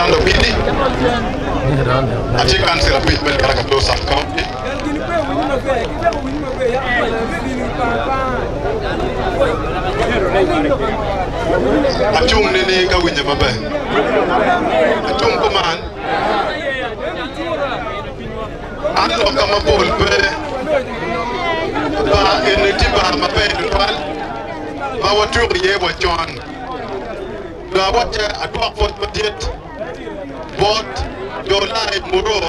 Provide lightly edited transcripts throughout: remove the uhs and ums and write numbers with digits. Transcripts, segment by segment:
Alexander Owidi, atye kancila abic me Lira Kato Sub County. Acung nining ka winye maber? Acung kuman, an lok ka mapol pe bar eni tye bar maber tutwal ma watuko iye wa con. Dong awacce adwok pwoc madit bot jo Lai Muro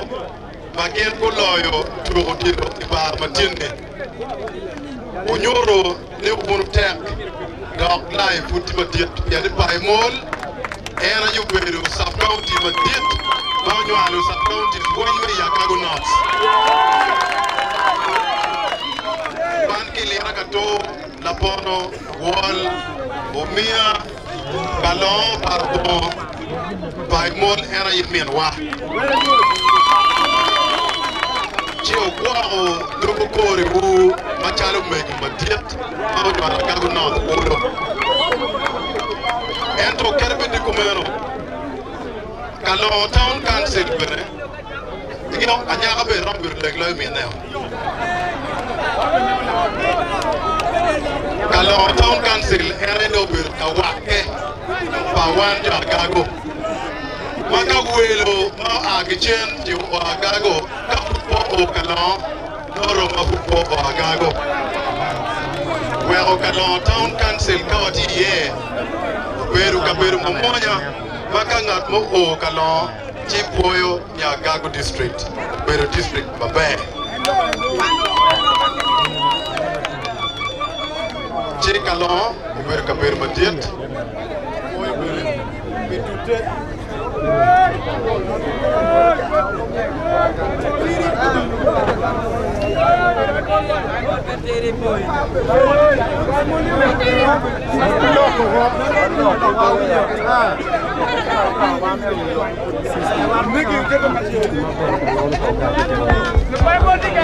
ma gin guloyo tuko odilo i bar ma tye-ni. Wunyuto ni wun wutek dok Lai pud tye madit pien ni Paimol en aye obedo sub-county madit ma onywalo sub-counties weng me i Agago North. Man ki lira kato lapono, wol, omiya, kalongo, parabongo, Paimol en aye minwa. Ci wugwoko lubo koriwu macalo omego madit ma onywalo Agago North kulu. Ento kadi bed ni kumeno, Kalongo Town Council bene anyaka bene romo bedo leng loyo mineo. Kalongo Town Council en aye dong obedo ka wakke pa wan jo Agago ma ka welo ma oa ki cen ci oo Agago ka pud pe oo Kalongo nongo rom ma pud pe oo Agago weko Kalongo Town Council ka watye iye obedo kabedo mamwonya ma ka ngat mo oo Kalongo ci pwoyo ni Agago District obedo district maber. Ci Kalongo obedo kabedo madit. Pwoyo bene pi tute.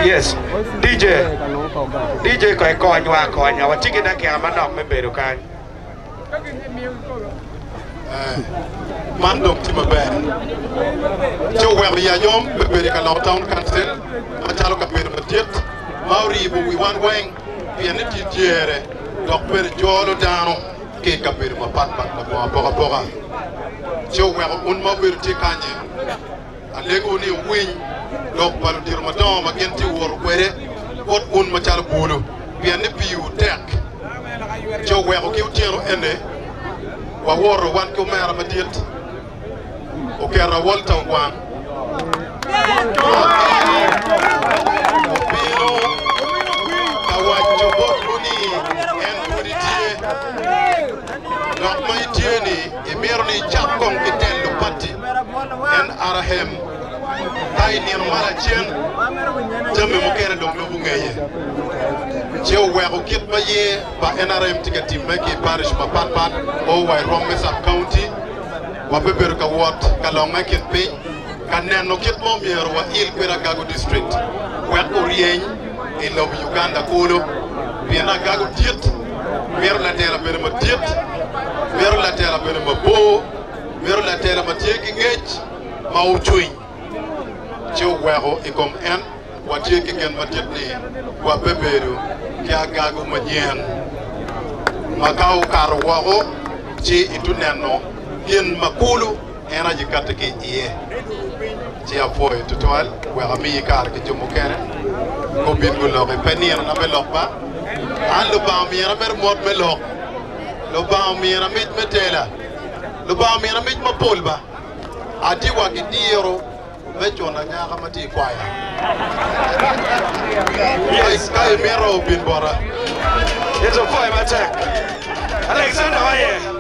Yes, DJ, DJ ko ikonywa akonya, watye ki dakika manok me bedo kany. Man dong tye maber. Ci oweko i ayom me bedo i Kalongo Town Council macalo kabedo madit ma oribo wi wan weng pien ni tye dyere dok bene jolo dano ki i kabedo mapatpat labongo apokapoka. Ci oweko un ma wubedo tye kany-nyi, alegowu ni wuwiny lok pa ludito madongo ma gin tye woto kwede bot un macalo bulu, pien ni piwu tek. Ci oweko ki otyeno ene wawoto wan ki omera madit, oketo Walter Ogwang, obino ka waco botwu ni en pud etye, dok ma itye-ni imito ni icak kong ki telo pati NRM ka i nino ma lacen jami mukene dong lubo ngeye. Ci oweko kit ma ye pa NRM tye ka timme ki i parish mapatpat o wa i rwom me sub-county. Wabibedo ka wot ka longe i kin piny ka neno kit ma omyero wail kwede Agago District wek oryeny i lobo Uganda kulu pien Agago dit, mito latela bene madit, mito latela bene mabor, mito latela ma tye ki ngec ma ocwiny ci oweko i kom en watye ki gen madit ni wabebedo ki Agago manyen ma ka okato woko ci itu neno gin ma kulu en aye katti ki iye. Ci apwoyo tutwal wek amiyi kare ki jo mukene gubin guloki. Pe ninona me lok ba, an Lubanga omina mere mot me lok, Lubanga omina mic me tela, Lubanga omina mic mapol ba. Atye wa ki diro me cuno anyaka ma tye i kwaya. Ka imito, bin bota. Yecu opwoyo matek. Alexander waye.